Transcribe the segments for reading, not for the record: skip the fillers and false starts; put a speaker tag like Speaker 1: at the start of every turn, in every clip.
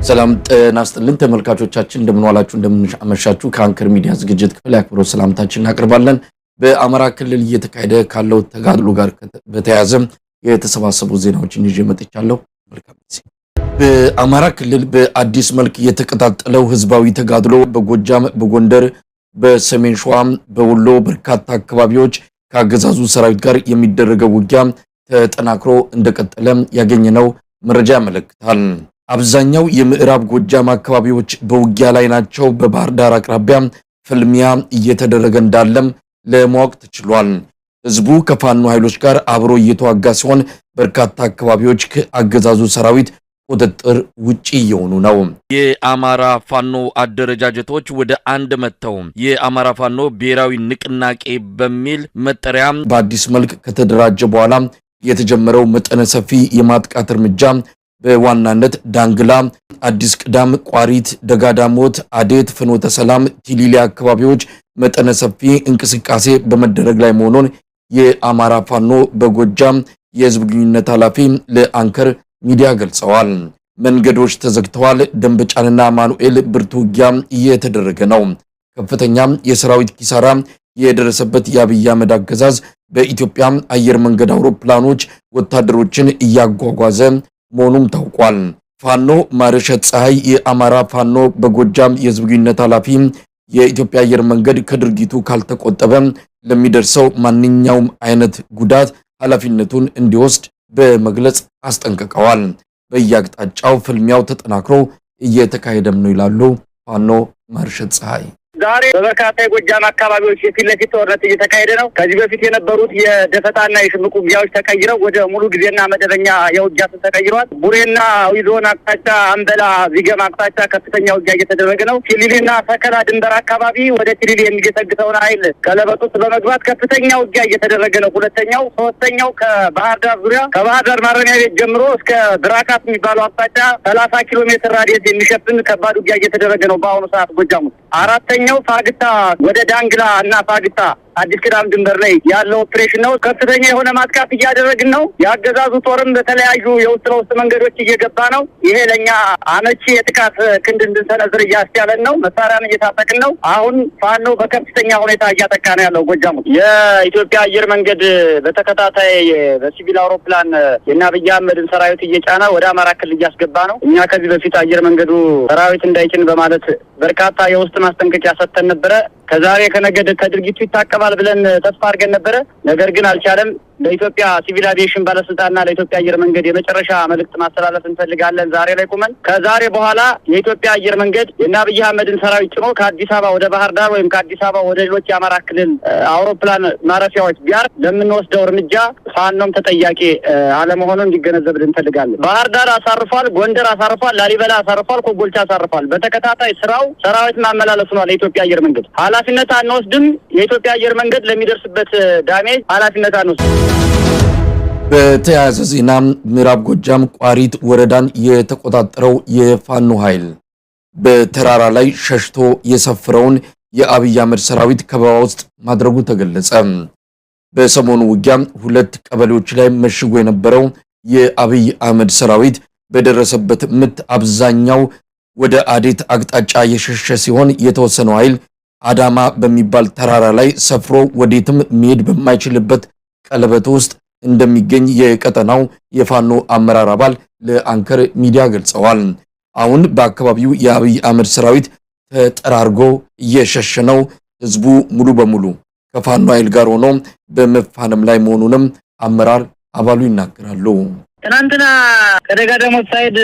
Speaker 1: ሰላም ጤና ይስጥልን ተመልካቾቻችን፣ እንደምን ዋላችሁ፣ እንደምን አመሻችሁ። ከአንከር ሚዲያ ዝግጅት ክፍል የአክብሮት ሰላምታችን እናቀርባለን። በአማራ ክልል እየተካሄደ ካለው ተጋድሎ ጋር በተያያዘ የተሰባሰቡ ዜናዎችን ይዤ መጥቻለሁ። መልካም ጊዜ። በአማራ ክልል በአዲስ መልክ የተቀጣጠለው ህዝባዊ ተጋድሎ በጎጃም፣ በጎንደር፣ በሰሜን ሸዋ፣ በወሎ በርካታ አካባቢዎች ከአገዛዙ ሰራዊት ጋር የሚደረገው ውጊያ ተጠናክሮ እንደቀጠለ ያገኘነው መረጃ ያመለክታል። አብዛኛው የምዕራብ ጎጃም አካባቢዎች በውጊያ ላይ ናቸው። በባህር ዳር አቅራቢያ ፍልሚያ እየተደረገ እንዳለም ለማወቅ ተችሏል። ህዝቡ ከፋኖ ኃይሎች ጋር አብሮ እየተዋጋ ሲሆን በርካታ አካባቢዎች ከአገዛዙ ሰራዊት ቁጥጥር ውጪ እየሆኑ ነው። የአማራ ፋኖ አደረጃጀቶች ወደ አንድ መጥተው የአማራ ፋኖ ብሔራዊ ንቅናቄ በሚል መጠሪያ በአዲስ መልክ ከተደራጀ በኋላ የተጀመረው መጠነ ሰፊ የማጥቃት እርምጃ በዋናነት ዳንግላ፣ አዲስ ቅዳም፣ ቋሪት፣ ደጋዳሞት፣ አዴት፣ ፍኖተ ሰላም፣ ቲሊሊ አካባቢዎች መጠነ ሰፊ እንቅስቃሴ በመደረግ ላይ መሆኑን የአማራ ፋኖ በጎጃም የህዝብ ግንኙነት ኃላፊ ለአንከር ሚዲያ ገልጸዋል። መንገዶች ተዘግተዋል። ደንበጫንና አማኑኤል ብርቱ ውጊያ እየተደረገ ነው። ከፍተኛ የሰራዊት ኪሳራ የደረሰበት የአብይ አህመድ አገዛዝ በኢትዮጵያ አየር መንገድ አውሮፕላኖች ወታደሮችን እያጓጓዘ መሆኑም ታውቋል። ፋኖ ማርሸት ፀሐይ የአማራ ፋኖ በጎጃም የህዝብ ግንኙነት ኃላፊ የኢትዮጵያ አየር መንገድ ከድርጊቱ ካልተቆጠበ ለሚደርሰው ማንኛውም አይነት ጉዳት ኃላፊነቱን እንዲወስድ በመግለጽ አስጠንቅቀዋል። በየአቅጣጫው ፍልሚያው ተጠናክሮ እየተካሄደም ነው ይላሉ ፋኖ ማርሸት ፀሐይ።
Speaker 2: ዛሬ በበርካታ የጎጃም አካባቢዎች የፊት ለፊት ጦርነት እየተካሄደ ነው። ከዚህ በፊት የነበሩት የደፈጣና የሽምቅ ውጊያዎች ተቀይረው ወደ ሙሉ ጊዜና መደበኛ የውጊያ ስልት ተቀይረዋል። ቡሬና አዊ ዞን አቅጣጫ፣ አምበላ ዚገም አቅጣጫ ከፍተኛ ውጊያ እየተደረገ ነው። ቲሊሊና ሰከላ ድንበር አካባቢ ወደ ቲሊሊ የሚገሰግሰውን ኃይል ቀለበት ውስጥ በመግባት ከፍተኛ ውጊያ እየተደረገ ነው። ሁለተኛው፣ ሶስተኛው ከባህር ዳር ዙሪያ፣ ከባህር ዳር ማረሚያ ቤት ጀምሮ እስከ ብራካት የሚባለው አቅጣጫ 30 ኪሎ ሜትር radius የሚሸፍን ከባድ ውጊያ እየተደረገ ነው በአሁኑ ሰዓት ጎጃም ውስጥ። አራተኛው ፋግታ ወደ ዳንግላ እና ፋግታ አዲስ ቅዳም ድንበር ላይ ያለው ኦፕሬሽን ነው። ከፍተኛ የሆነ ማጥቃት እያደረግን ነው። የአገዛዙ ጦርም በተለያዩ የውስጥ ለውስጥ መንገዶች እየገባ ነው። ይሄ ለእኛ አመቺ የጥቃት ክንድ እንድንሰነዝር እያስቻለን ነው። መሳሪያን እየታጠቅን ነው። አሁን ፋኖ በከፍተኛ ሁኔታ እያጠቃ ነው ያለው ጎጃም ውስጥ። የኢትዮጵያ አየር መንገድ በተከታታይ በሲቪል አውሮፕላን የእነ አብይ አህመድን ሰራዊት እየጫነ ወደ አማራ ክልል እያስገባ ነው። እኛ ከዚህ በፊት አየር መንገዱ ሰራዊት እንዳይጭን በማለት በርካታ የውስጥ ማስጠንቀቂያ ሰጥተን ነበረ። ከዛሬ ከነገ ከድርጊቱ ይታቀባል ብለን ተስፋ አድርገን ነበረ። ነገር ግን አልቻለም። ለኢትዮጵያ ሲቪል አቪዬሽን ባለስልጣንና ለኢትዮጵያ አየር መንገድ የመጨረሻ መልእክት ማስተላለፍ እንፈልጋለን። ዛሬ ላይ ቁመን ከዛሬ በኋላ የኢትዮጵያ አየር መንገድ የእነ አብይ አህመድን ሰራዊት ጭኖ ከአዲስ አበባ ወደ ባህር ዳር ወይም ከአዲስ አበባ ወደ ሌሎች የአማራ ክልል አውሮፕላን ማረፊያዎች ቢያርፍ ለምንወስደው እርምጃ ፋኖም ተጠያቂ አለመሆኑን እንዲገነዘብ እንፈልጋለን። ባህር ዳር አሳርፏል፣ ጎንደር አሳርፏል፣ ላሊበላ አሳርፏል፣ ኮምቦልቻ አሳርፏል። በተከታታይ ስራው ሰራዊት ማመላለስ ሆኗል። የኢትዮጵያ አየር መንገድ ኃላፊነት አንወስድም። የኢትዮጵያ አየር መንገድ ለሚደርስበት damage ኃላፊነት አንወስድም።
Speaker 1: በተያያዘ ዜና ምዕራብ ጎጃም ቋሪት ወረዳን የተቆጣጠረው የፋኖ ኃይል በተራራ ላይ ሸሽቶ የሰፈረውን የአብይ አህመድ ሰራዊት ከበባ ውስጥ ማድረጉ ተገለጸ። በሰሞኑ ውጊያ ሁለት ቀበሌዎች ላይ መሽጎ የነበረው የአብይ አህመድ ሰራዊት በደረሰበት ምት አብዛኛው ወደ አዴት አቅጣጫ የሸሸ ሲሆን የተወሰነው ኃይል አዳማ በሚባል ተራራ ላይ ሰፍሮ ወዴትም መሄድ በማይችልበት ቀለበት ውስጥ እንደሚገኝ የቀጠናው የፋኖ አመራር አባል ለአንከር ሚዲያ ገልጸዋል። አሁን በአካባቢው የአብይ አህመድ ሰራዊት ተጠራርጎ እየሸሸ ነው። ህዝቡ ሙሉ በሙሉ ከፋኖ ኃይል ጋር ሆኖ በመፋለም ላይ መሆኑንም አመራር አባሉ ይናገራሉ።
Speaker 2: ትናንትና ከደጋ ዳሞት side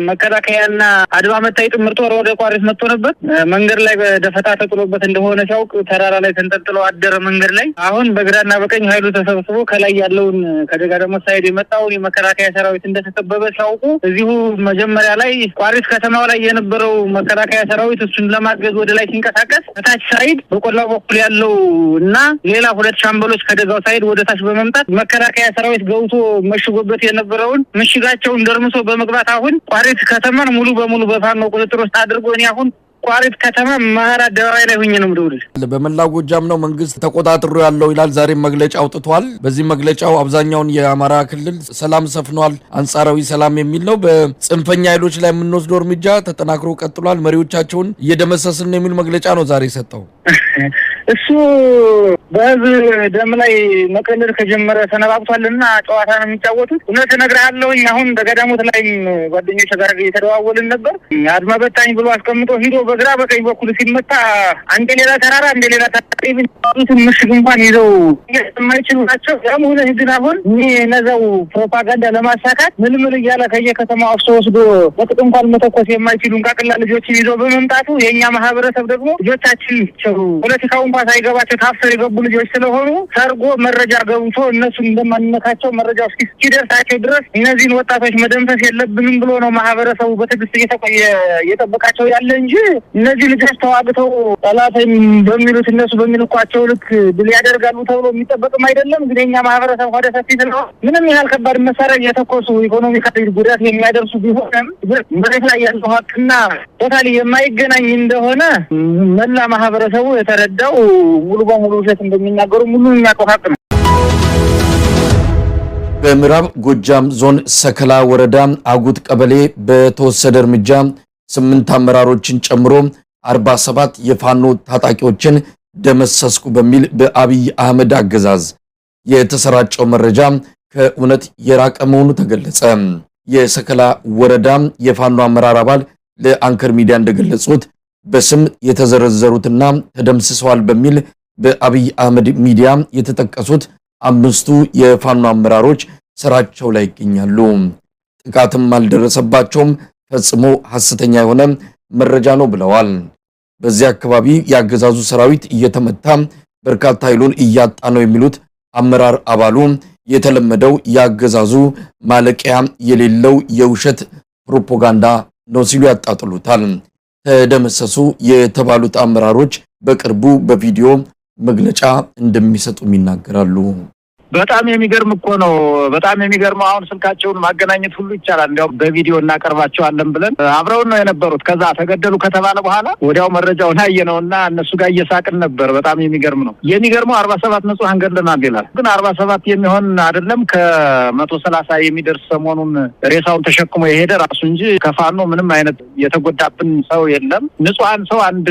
Speaker 2: መከላከያና አድማ መታይ ጥምር ጦር ወደ ቋሪት መጥቶ ነበር። መንገድ ላይ ደፈጣ ተጥሎበት እንደሆነ ሲያውቅ ተራራ ላይ ተንጠልጥሎ አደረ መንገድ ላይ። አሁን በግራና በቀኝ ኃይሉ ተሰብስቦ ከላይ ያለውን ከደጋ ዳሞት side የመጣውን የመከላከያ ሰራዊት እንደተከበበ ሲያውቁ እዚሁ መጀመሪያ ላይ ቋሪት ከተማው ላይ የነበረው መከላከያ ሰራዊት እሱን ለማገዝ ወደ ላይ ሲንቀሳቀስ በታች side በቆላው በኩል ያለው እና ሌላ ሁለት ሻምበሎች ከደጋው side ወደ ታች በመምጣት መከላከያ ሰራዊት ገብቶ መሽጎበት የነበረውን ምሽጋቸውን ደርምሶ በመግባት አሁን ቋሪት ከተማን ሙሉ በሙሉ በፋኖ ቁጥጥር ውስጥ አድርጎ እኔ አሁን ቋሪት ከተማ መሀል አደባባይ ላይ ሁኜ ነው የምደውልልህ።
Speaker 1: በመላው ጎጃም ነው መንግስት ተቆጣጥሮ ያለው ይላል። ዛሬም መግለጫ አውጥቷል። በዚህ መግለጫው አብዛኛውን የአማራ ክልል ሰላም ሰፍኗል፣ አንጻራዊ ሰላም የሚል ነው። በጽንፈኛ ኃይሎች ላይ የምንወስደው እርምጃ ተጠናክሮ ቀጥሏል፣ መሪዎቻቸውን እየደመሰስን ነው የሚል መግለጫ ነው ዛሬ የሰጠው።
Speaker 2: እሱ በህዝብ ደም ላይ መቀለድ ከጀመረ ሰነባብቷልና ጨዋታ ነው የሚጫወቱት። እውነት እነግርሃለሁኝ አሁን በገዳሞት ላይም ጓደኞች ጋር እየተደዋወልን ነበር። አድማ በታኝ ብሎ አስቀምጦ ሂዶ በግራ በቀኝ በኩል ሲመታ አንድ ሌላ ተራራ እንደ ሌላ ተራራ ምሽግ እንኳን ይዘው የማይችሉ ናቸው። ያም ሆነ ግን አሁን እነዛው ፕሮፓጋንዳ ለማሳካት ምልምል እያለ ከየከተማው አፍሶ ወስዶ በቅጥ እንኳን መተኮስ የማይችሉ እንቃቅላ ልጆችን ይዘው በመምጣቱ የእኛ ማህበረሰብ ደግሞ ልጆቻችን ፖለቲካው እንኳን ሳይገባቸው ታፍሰው የገቡ ልጆች ስለሆኑ ሰርጎ መረጃ ገብቶ እነሱን እንደማንነካቸው መረጃው እስኪደርሳቸው ድረስ እነዚህን ወጣቶች መደምሰስ የለብንም ብሎ ነው ማህበረሰቡ በትዕግስት እየጠበቃቸው ያለ እንጂ እነዚህ ልጆች ተዋግተው ጠላት በሚሉት እነሱ በሚልኳቸው ልክ ድል ያደርጋሉ ተብሎ የሚጠበቅም አይደለም። ግን የኛ ማህበረሰብ ወደ ሰፊ ስለሆነ ምንም ያህል ከባድ መሳሪያ እየተኮሱ economical ጉዳት የሚያደርሱ ቢሆንም መሬት ላይ ያለው ሀቅና totally የማይገናኝ እንደሆነ መላ ማህበረሰቡ የተረዳው ሙሉ በሙሉ ውሸት እንደሚናገሩ ሙሉ የሚያውቀው ሀቅ ነው።
Speaker 1: በምዕራብ ጎጃም ዞን ሰከላ ወረዳ አጉት ቀበሌ በተወሰደ እርምጃ 8 አመራሮችን ጨምሮ 47 የፋኖ ታጣቂዎችን ደመሰስኩ በሚል በአብይ አህመድ አገዛዝ የተሰራጨው መረጃ ከእውነት የራቀ መሆኑ ተገለጸ። የሰከላ ወረዳ የፋኖ አመራር አባል ለአንከር ሚዲያ እንደገለጹት በስም የተዘረዘሩትና ተደምስሰዋል በሚል በአብይ አህመድ ሚዲያ የተጠቀሱት 5ቱ የፋኖ አመራሮች ስራቸው ላይ ይገኛሉ። ጥቃትም አልደረሰባቸውም፣ ፈጽሞ ሐሰተኛ የሆነ መረጃ ነው ብለዋል። በዚህ አካባቢ ያገዛዙ ሰራዊት እየተመታ በርካታ ኃይሉን እያጣ ነው የሚሉት አመራር አባሉ የተለመደው ያገዛዙ ማለቂያ የሌለው የውሸት ፕሮፓጋንዳ ነው ሲሉ ያጣጥሉታል። ተደመሰሱ የተባሉት አመራሮች በቅርቡ በቪዲዮ መግለጫ እንደሚሰጡም ይናገራሉ።
Speaker 3: በጣም የሚገርም እኮ ነው። በጣም የሚገርመው አሁን ስልካቸውን ማገናኘት ሁሉ ይቻላል። እንዲያውም በቪዲዮ እናቀርባቸዋለን ብለን አብረውን ነው የነበሩት። ከዛ ተገደሉ ከተባለ በኋላ ወዲያው መረጃውን አየነውና እነሱ ጋር እየሳቅን ነበር። በጣም የሚገርም ነው። የሚገርመው 47 ንጹሐን ገድለናል ይላል። ግን 47 የሚሆን አይደለም፣ ከ130 የሚደርስ ሰሞኑን ሬሳውን ተሸክሞ የሄደ ራሱ እንጂ ከፋኖ ምንም አይነት የተጎዳብን ሰው የለም። ንጹሐን ሰው አንድ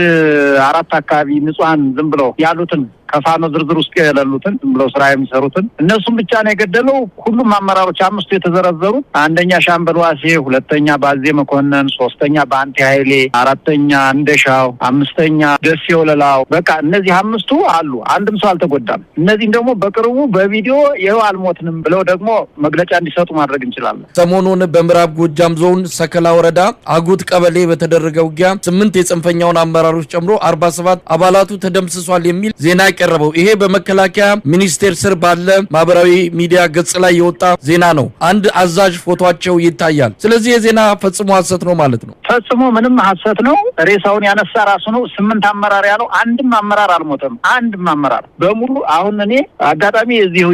Speaker 3: 4 አካባቢ ንጹሐን ዝም ብለው ያሉትን ከፋኖ ዝርዝር ውስጥ የሌሉትን ዝም ብለው ስራ የሚሰሩትን እነሱም ብቻ ነው የገደለው። ሁሉም አመራሮች 5ቱ የተዘረዘሩት አንደኛ ሻምበል ዋሴ፣ ሁለተኛ ባዜ መኮንን፣ ሶስተኛ ባንቲ ኃይሌ፣ አራተኛ እንደሻው፣ አምስተኛ ደሴ ወለላው። በቃ እነዚህ 5ቱ አሉ። አንድም ሰው አልተጎዳም። እነዚህም ደግሞ በቅርቡ በቪዲዮ ይኸው አልሞትንም ብለው ደግሞ መግለጫ እንዲሰጡ ማድረግ እንችላለን።
Speaker 1: ሰሞኑን በምዕራብ ጎጃም ዞን ሰከላ ወረዳ አጉት ቀበሌ በተደረገ ውጊያ 8 የጽንፈኛውን አመራሮች ጨምሮ 47 አባላቱ ተደምስሷል የሚል ዜና ቀረበው። ይሄ በመከላከያ ሚኒስቴር ስር ባለ ማህበራዊ ሚዲያ ገጽ ላይ የወጣ ዜና ነው። አንድ አዛዥ ፎቶአቸው ይታያል። ስለዚህ የዜና ፈጽሞ ሐሰት ነው ማለት ነው።
Speaker 3: ፈጽሞ ምንም ሐሰት ነው። ሬሳውን ያነሳ ራሱ ነው። 8 አመራር ያለው አንድም አመራር አልሞተም። አንድም አመራር በሙሉ አሁን እኔ አጋጣሚ እዚሁ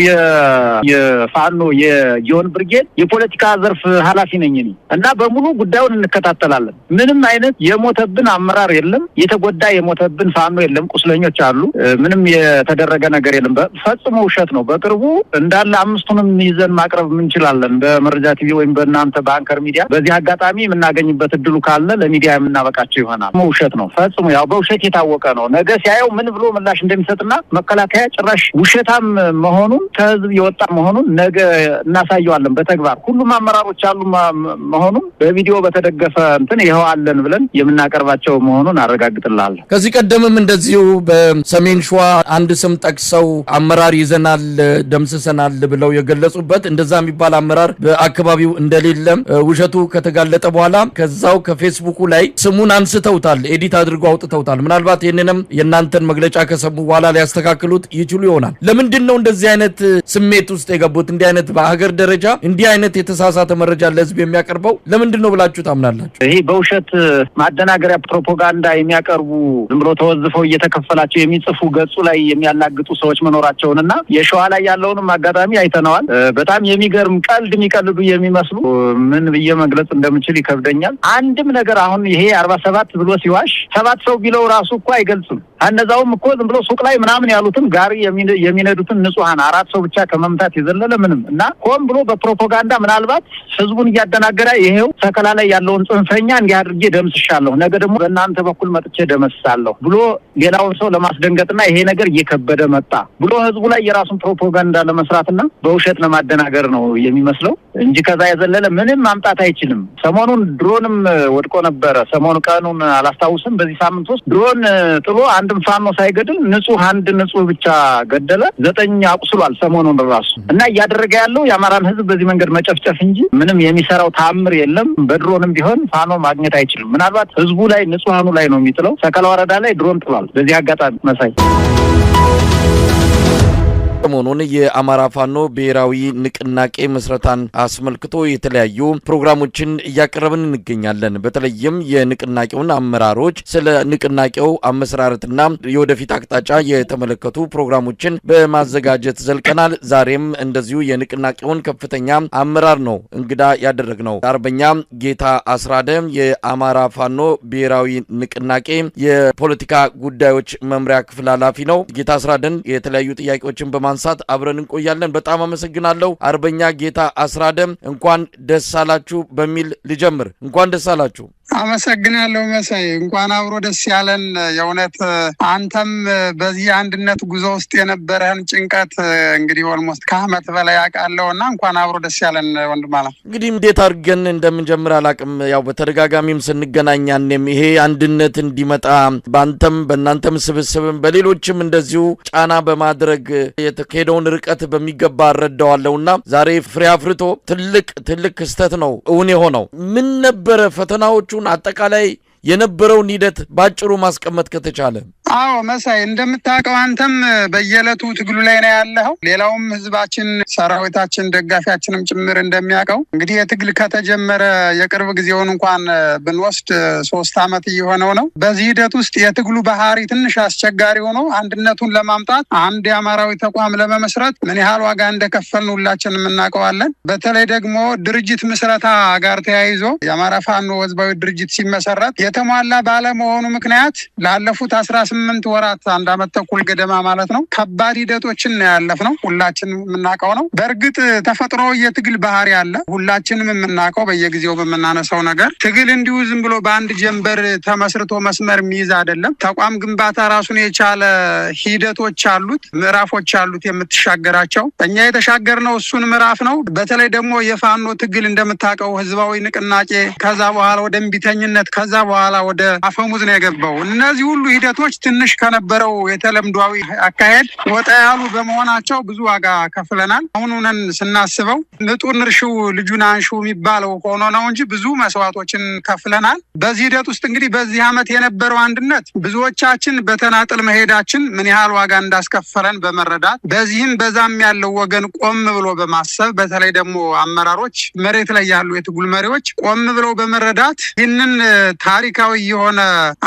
Speaker 3: የፋኖ የጊዮን ብርጌድ የፖለቲካ ዘርፍ ኃላፊ ነኝ እኔ እና በሙሉ ጉዳዩን እንከታተላለን። ምንም አይነት የሞተብን አመራር የለም። የተጎዳ የሞተብን ፋኖ የለም። ቁስለኞች አሉ። ምንም የተደረገ ነገር የለም። ፈጽሞ ውሸት ነው። በቅርቡ እንዳለ 5ቱንም ይዘን ማቅረብ እንችላለን በመረጃ ቲቪ ወይም በእናንተ በአንከር ሚዲያ። በዚህ አጋጣሚ የምናገኝበት እድሉ ካለ ለሚዲያ የምናበቃቸው ይሆናል። ውሸት ነው ፈጽሞ፣ ያው በውሸት የታወቀ ነው። ነገ ሲያየው ምን ብሎ ምላሽ እንደሚሰጥና መከላከያ ጭራሽ ውሸታም መሆኑን ከህዝብ የወጣ መሆኑን ነገ እናሳየዋለን በተግባር። ሁሉም አመራሮች አሉ መሆኑን በቪዲዮ በተደገፈ እንትን ይኸው አለን ብለን የምናቀርባቸው መሆኑን አረጋግጥልሃለሁ።
Speaker 1: ከዚህ ቀደምም እንደዚሁ በሰሜን ሸዋ አንድ ስም ጠቅሰው አመራር ይዘናል ደምስሰናል ብለው የገለጹበት እንደዛ የሚባል አመራር በአካባቢው እንደሌለ ውሸቱ ከተጋለጠ በኋላ ከዛው ከፌስቡኩ ላይ ስሙን አንስተውታል፣ edit አድርገው አውጥተውታል። ምናልባት ይህንንም የእናንተን መግለጫ ከሰሙ በኋላ ሊያስተካክሉት ይችሉ ይሆናል። ለምንድን ነው እንደዚህ አይነት ስሜት ውስጥ የገቡት? እንዲህ አይነት በሀገር ደረጃ እንዲህ አይነት የተሳሳተ መረጃ ለህዝብ የሚያቀርበው ለምንድን ነው ብላችሁ ታምናላችሁ?
Speaker 3: ይሄ በውሸት ማደናገሪያ ፕሮፓጋንዳ የሚያቀርቡ ዝም ብሎ ተወዝፈው እየተከፈላቸው የሚጽፉ ገጹ ላይ ላይ የሚያላግጡ ሰዎች መኖራቸውን እና የሸዋ ላይ ያለውንም አጋጣሚ አይተነዋል። በጣም የሚገርም ቀልድ የሚቀልዱ የሚመስሉ፣ ምን ብዬ መግለጽ እንደምችል ይከብደኛል። አንድም ነገር አሁን ይሄ 47 ብሎ ሲዋሽ 7 ሰው ቢለው ራሱ እኮ አይገልጽም። እነዛውም እኮ ዝም ብሎ ሱቅ ላይ ምናምን ያሉትን ጋሪ የሚነዱትን ንጹሐን 4 ሰው ብቻ ከመምታት የዘለለ ምንም እና ሆን ብሎ በፕሮፓጋንዳ ምናልባት ህዝቡን እያደናገረ ይሄው ሰከላ ላይ ያለውን ጽንፈኛ እንዲህ አድርጌ ደምስሻለሁ፣ ነገ ደግሞ በእናንተ በኩል መጥቼ ደመስሳለሁ ብሎ ሌላውን ሰው ለማስደንገጥና ይሄ ነገር እየከበደ መጣ ብሎ ህዝቡ ላይ የራሱን ፕሮፓጋንዳ ለመስራትና በውሸት ለማደናገር ነው የሚመስለው እንጂ ከዛ የዘለለ ምንም ማምጣት አይችልም። ሰሞኑን ድሮንም ወድቆ ነበረ። ሰሞኑ ቀኑን አላስታውስም። በዚህ ሳምንት ውስጥ ድሮን ጥሎ አንድም ፋኖ ሳይገድል ንጹህ አንድ ንጹህ ብቻ ገደለ፣ 9 አቁስሏል። ሰሞኑን ራሱ እና እያደረገ ያለው የአማራን ህዝብ በዚህ መንገድ መጨፍጨፍ እንጂ ምንም የሚሰራው ታምር የለም። በድሮንም ቢሆን ፋኖ ማግኘት አይችልም። ምናልባት ህዝቡ ላይ ንጹሃኑ ላይ ነው የሚጥለው። ሰከላ ወረዳ ላይ ድሮን ጥሏል። በዚህ አጋጣሚ መሳይ
Speaker 1: ሰሞኑን የአማራ ፋኖ ብሔራዊ ንቅናቄ ምስረታን አስመልክቶ የተለያዩ ፕሮግራሞችን እያቀረብን እንገኛለን። በተለይም የንቅናቄውን አመራሮች ስለ ንቅናቄው አመሰራረትና የወደፊት አቅጣጫ የተመለከቱ ፕሮግራሞችን በማዘጋጀት ዘልቀናል። ዛሬም እንደዚሁ የንቅናቄውን ከፍተኛ አመራር ነው እንግዳ ያደረግነው። አርበኛ ጌታ አስራደ የአማራ ፋኖ ብሔራዊ ንቅናቄ የፖለቲካ ጉዳዮች መምሪያ ክፍል ኃላፊ ነው። ጌታ አስራደን የተለያዩ ጥያቄዎችን በማንሳት አብረን እንቆያለን። በጣም አመሰግናለሁ። አርበኛ ጌታ አስራደ እንኳን ደስ አላችሁ በሚል ልጀምር። እንኳን ደስ አላችሁ።
Speaker 4: አመሰግናለሁ መሳይ፣ እንኳን አብሮ ደስ ያለን። የእውነት አንተም በዚህ አንድነት ጉዞ ውስጥ የነበረህን ጭንቀት እንግዲህ almost ከአመት በላይ አውቃለሁ እና እንኳን አብሮ ደስ ያለን ወንድም አለ።
Speaker 1: እንግዲህ እንዴት አድርገን እንደምንጀምር አላውቅም። ያው በተደጋጋሚም ስንገናኝ ያኔም ይሄ አንድነት እንዲመጣ በአንተም በእናንተም ስብስብም በሌሎችም እንደዚሁ ጫና በማድረግ የተካሄደውን ርቀት በሚገባ እረዳዋለሁና ዛሬ ፍሬ አፍርቶ ትልቅ ትልቅ ክስተት ነው እውን የሆነው። ምን ነበረ ፈተናዎቹን፣ አጠቃላይ የነበረውን ሂደት ባጭሩ ማስቀመጥ ከተቻለ?
Speaker 4: አዎ መሳይ፣ እንደምታውቀው አንተም በየዕለቱ ትግሉ ላይ ነው ያለኸው። ሌላውም ህዝባችን፣ ሰራዊታችን፣ ደጋፊያችንም ጭምር እንደሚያውቀው እንግዲህ የትግል ከተጀመረ የቅርብ ጊዜውን እንኳን ብንወስድ 3 ዓመት እየሆነው ነው። በዚህ ሂደት ውስጥ የትግሉ ባህሪ ትንሽ አስቸጋሪ ሆኖ አንድነቱን ለማምጣት አንድ የአማራዊ ተቋም ለመመስረት ምን ያህል ዋጋ እንደከፈልን ሁላችንም እናውቀዋለን። በተለይ ደግሞ ድርጅት ምስረታ ጋር ተያይዞ የአማራ ፋኖ ህዝባዊ ድርጅት ሲመሰረት የተሟላ ባለመሆኑ ምክንያት ላለፉት 18 ወራት 1 ዓመት ተኩል ገደማ ማለት ነው ከባድ ሂደቶችን ነው ያለፍነው። ሁላችንም የምናውቀው ነው። በእርግጥ ተፈጥሮ የትግል ባህሪ አለ። ሁላችንም የምናውቀው በየጊዜው በምናነሳው ነገር ትግል እንዲሁ ዝም ብሎ በአንድ ጀንበር ተመስርቶ መስመር የሚይዝ አይደለም። ተቋም ግንባታ ራሱን የቻለ ሂደቶች አሉት፣ ምዕራፎች አሉት የምትሻገራቸው። እኛ የተሻገርነው እሱን ምዕራፍ ነው። በተለይ ደግሞ የፋኖ ትግል እንደምታውቀው ህዝባዊ ንቅናቄ፣ ከዛ በኋላ ወደ እምቢተኝነት፣ ከዛ በኋላ ወደ አፈሙዝ ነው የገባው። እነዚህ ሁሉ ሂደቶች ትንሽ ከነበረው የተለምዷዊ አካሄድ ወጣ ያሉ በመሆናቸው ብዙ ዋጋ ከፍለናል። አሁን ሆነን ስናስበው ምጡን እርሺው ልጁን አንሺው የሚባለው ሆኖ ነው እንጂ ብዙ መስዋዕቶችን ከፍለናል። በዚህ ሂደት ውስጥ እንግዲህ በዚህ ዓመት የነበረው አንድነት ብዙዎቻችን በተናጥል መሄዳችን ምን ያህል ዋጋ እንዳስከፈለን በመረዳት በዚህም በዛም ያለው ወገን ቆም ብሎ በማሰብ በተለይ ደግሞ አመራሮች፣ መሬት ላይ ያሉ የትግል መሪዎች ቆም ብለው በመረዳት ይህንን ታሪካዊ የሆነ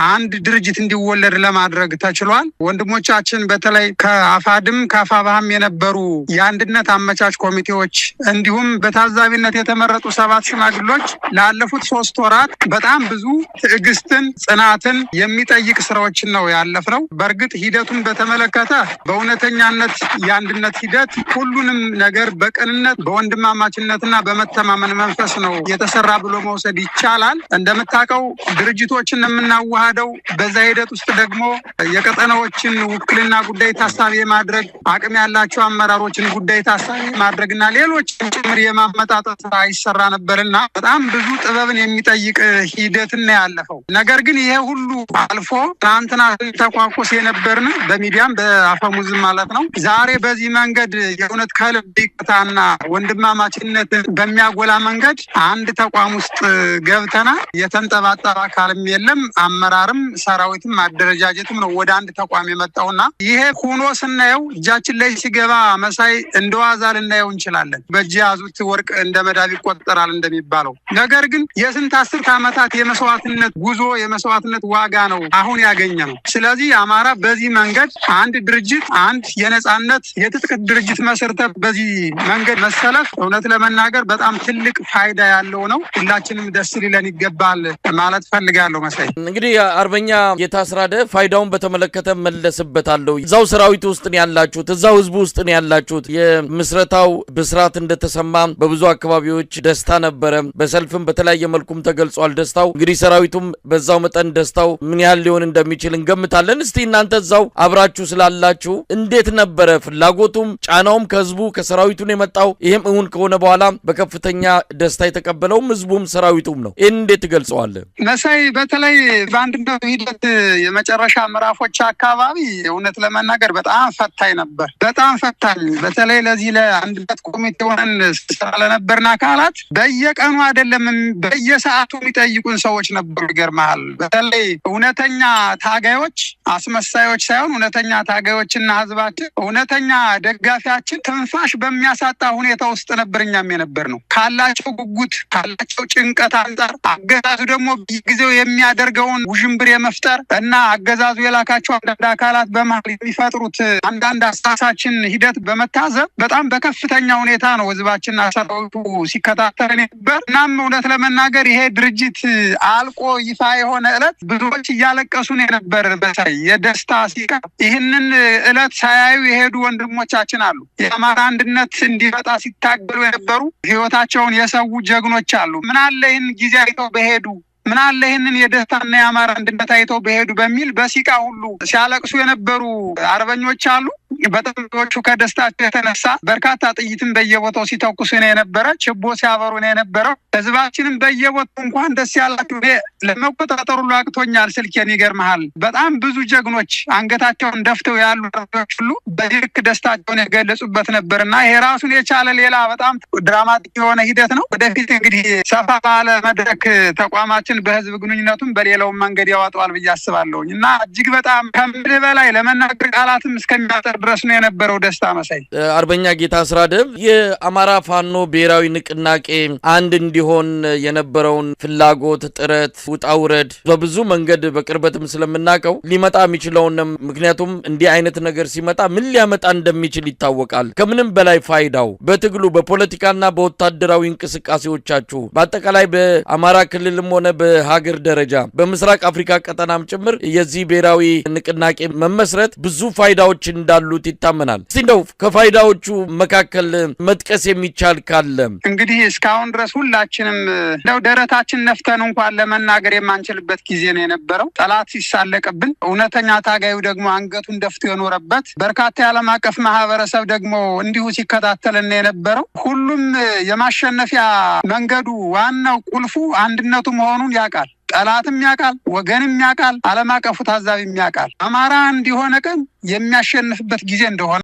Speaker 4: አንድ ድርጅት እንዲወለድ ለማድረግ ተችሏል። ወንድሞቻችን በተለይ ከአፋድም ከአፋብኃም የነበሩ የአንድነት አመቻች ኮሚቴዎች እንዲሁም በታዛቢነት የተመረጡ 7 ሽማግሎች ላለፉት 3 ወራት በጣም ብዙ ትዕግስትን፣ ጽናትን የሚጠይቅ ስራዎችን ነው ያለፍነው። በእርግጥ ሂደቱን በተመለከተ በእውነተኛነት የአንድነት ሂደት ሁሉንም ነገር በቅንነት በወንድማማችነትና በመተማመን መንፈስ ነው የተሰራ ብሎ መውሰድ ይቻላል። እንደምታውቀው ድርጅቶችን የምናዋሃደው በዛ ሂደት ውስጥ ደግሞ የቀጠናዎችን ውክልና ጉዳይ ታሳቢ የማድረግ አቅም ያላቸው አመራሮችን ጉዳይ ታሳቢ የማድረግና ሌሎች ጭምር የማመጣጠን ስራ ይሰራ ነበርና በጣም ብዙ ጥበብን የሚጠይቅ ሂደት ነው ያለፈው። ነገር ግን ይሄ ሁሉ አልፎ ትናንትና ተቋቁስ የነበርን በሚዲያም በአፈሙዝም ማለት ነው ዛሬ በዚህ መንገድ የእውነት ከልብ ይቅርታና ወንድማማችነት በሚያጎላ መንገድ አንድ ተቋም ውስጥ ገብተናል። የተንጠባጠበ አካልም የለም። አመራርም ሰራዊትም አደረጃጀትም ሰራዊቱም ነው ወደ አንድ ተቋም የመጣውና ይሄ ሆኖ ስናየው እጃችን ላይ ሲገባ መሳይ እንደዋዛ ልናየው እንችላለን። በእጅ የያዙት ወርቅ እንደ መዳብ ይቆጠራል እንደሚባለው። ነገር ግን የስንት አስርት ዓመታት የመስዋዕትነት ጉዞ፣ የመስዋዕትነት ዋጋ ነው አሁን ያገኘ ነው። ስለዚህ አማራ በዚህ መንገድ አንድ ድርጅት፣ አንድ የነጻነት የትጥቅ ድርጅት መስርተ በዚህ መንገድ መሰለፍ እውነት ለመናገር በጣም ትልቅ ፋይዳ ያለው ነው። ሁላችንም ደስ ሊለን ይገባል ማለት ፈልጋለሁ። መሳይ፣
Speaker 1: እንግዲህ አርበኛ ጌታ አስራደ ፋይዳውን በተመለከተ መለስበታለሁ። እዛው ሰራዊት ውስጥ ነው ያላችሁት፣ እዛው ህዝቡ ውስጥ ነው ያላችሁት። የምስረታው ብስራት እንደተሰማ በብዙ አካባቢዎች ደስታ ነበረ። በሰልፍም በተለያየ መልኩም ተገልጿል ደስታው። እንግዲህ ሰራዊቱም በዛው መጠን ደስታው ምን ያህል ሊሆን እንደሚችል እንገምታለን። እስቲ እናንተ እዛው አብራችሁ ስላላችሁ እንዴት ነበረ ፍላጎቱም ጫናውም ከህዝቡ ከሰራዊቱ ነው የመጣው? ይህም እውን ከሆነ በኋላ በከፍተኛ ደስታ የተቀበለውም ህዝቡም ሰራዊቱም ነው። ይህን እንዴት ትገልጸዋለህ?
Speaker 4: መሳይ፣ በተለይ በአንድነቱ ሂደት የመጨረሻ ምዕራፎች አካባቢ እውነት ለመናገር በጣም ፈታኝ ነበር። በጣም ፈታኝ። በተለይ ለዚህ ለአንድነት ኮሚቴ ሆነን ስራ ለነበርን አካላት በየቀኑ አይደለም በየሰዓቱ የሚጠይቁን ሰዎች ነበሩ። ይገርመሃል። በተለይ እውነተኛ ታጋዮች፣ አስመሳዮች ሳይሆን እውነተኛ ታጋዮችና ህዝባችን፣ እውነተኛ ደጋፊያችን ትንፋሽ በሚያሳጣ ሁኔታ ውስጥ ነበር እኛም የነበር ነው። ካላቸው ጉጉት፣ ካላቸው ጭንቀት አንጻር አገዛዙ ደግሞ በየጊዜው የሚያደርገውን ውዥንብር የመፍጠር እና አገዛዙ የላካቸው አንዳንድ አካላት በመሀል የሚፈጥሩት አንዳንድ አሳሳችን ሂደት በመታዘብ በጣም በከፍተኛ ሁኔታ ነው ህዝባችንና ሰራዊቱ ሲከታተል ነበር። እናም እውነት ለመናገር ይሄ ድርጅት አልቆ ይፋ የሆነ እለት ብዙዎች እያለቀሱ ነው የነበር። በሳይ የደስታ ሲቃ ይህንን እለት ሳያዩ የሄዱ ወንድሞቻችን አሉ። የአማራ አንድነት እንዲመጣ ሲታገሉ የነበሩ፣ ህይወታቸውን የሰዉ ጀግኖች አሉ። ምናለ ይህን ጊዜ አይተው በሄዱ፣ ምናለ ይህንን የደስታና የአማራ አንድነት አይተው በሄዱ በሚል በሲቃ ሁሉ ሲያለቅሱ የነበሩ አርበኞች አሉ። በጣም ብዙዎቹ ከደስታቸው የተነሳ በርካታ ጥይትን በየቦታው ሲተኩሱ ነው የነበረ፣ ችቦ ሲያበሩ ነው የነበረው። ህዝባችንም በየቦታው እንኳን ደስ ያላችሁ፣ እኔ ለመቆጣጠር ሁሉ አቅቶኛል ስልኬን። ይገርመሃል። በጣም ብዙ ጀግኖች አንገታቸውን ደፍተው ያሉ አርበኞች ሁሉ በዚህ ልክ ደስታቸውን የገለጹበት ነበር እና ይሄ ራሱን የቻለ ሌላ በጣም dramatic የሆነ ሂደት ነው። ወደፊት እንግዲህ ሰፋ ባለ መድረክ ተቋማችን በህዝብ ግንኙነቱም በሌላውም መንገድ ያዋጠዋል ብዬ አስባለሁኝ እና እጅግ በጣም ከምልህ በላይ ለመናገር ቃላትም እስከሚያጠር ድረስ ነው የነበረው ደስታ መሳይ።
Speaker 1: አርበኛ ጌታ አስራደ፣ የአማራ ፋኖ ብሔራዊ ንቅናቄ አንድ እንዲሆን የነበረውን ፍላጎት፣ ጥረት፣ ውጣ ውረድ በብዙ መንገድ በቅርበትም ስለምናውቀው ሊመጣ የሚችለውንም፣ ምክንያቱም እንዲህ አይነት ነገር ሲመጣ ምን ሊያመጣ እንደሚችል ይታወቃል። ከምንም በላይ ፋይዳው በትግሉ፣ በፖለቲካና በወታደራዊ እንቅስቃሴዎቻችሁ በአጠቃላይ በአማራ ክልልም ሆነ በሀገር ደረጃ በምስራቅ አፍሪካ ቀጠናም ጭምር የዚህ ብሔራዊ ንቅናቄ መመስረት ብዙ ፋይዳዎች እንዳሉት ይታመናል። እስቲ እንደው ከፋይዳዎቹ መካከል መጥቀስ የሚቻል ካለ?
Speaker 4: እንግዲህ እስካሁን ድረስ ሁላችንም እንደው ደረታችን ነፍተን እንኳን ለመናገር የማንችልበት ጊዜ ነው የነበረው። ጠላት ሲሳለቅብን፣ እውነተኛ ታጋዩ ደግሞ አንገቱን ደፍቶ የኖረበት፣ በርካታ የዓለም አቀፍ ማህበረሰብ ደግሞ እንዲሁ ሲከታተልን የነበረው፣ ሁሉም የማሸነፊያ መንገዱ ዋናው ቁልፉ አንድነቱ መሆኑን ያውቃል። ጠላትም ያውቃል፣ ወገንም ያውቃል፣ ዓለም አቀፉ ታዛቢም ያውቃል። አማራ እንዲሆነ ቀን የሚያሸንፍበት ጊዜ እንደሆነ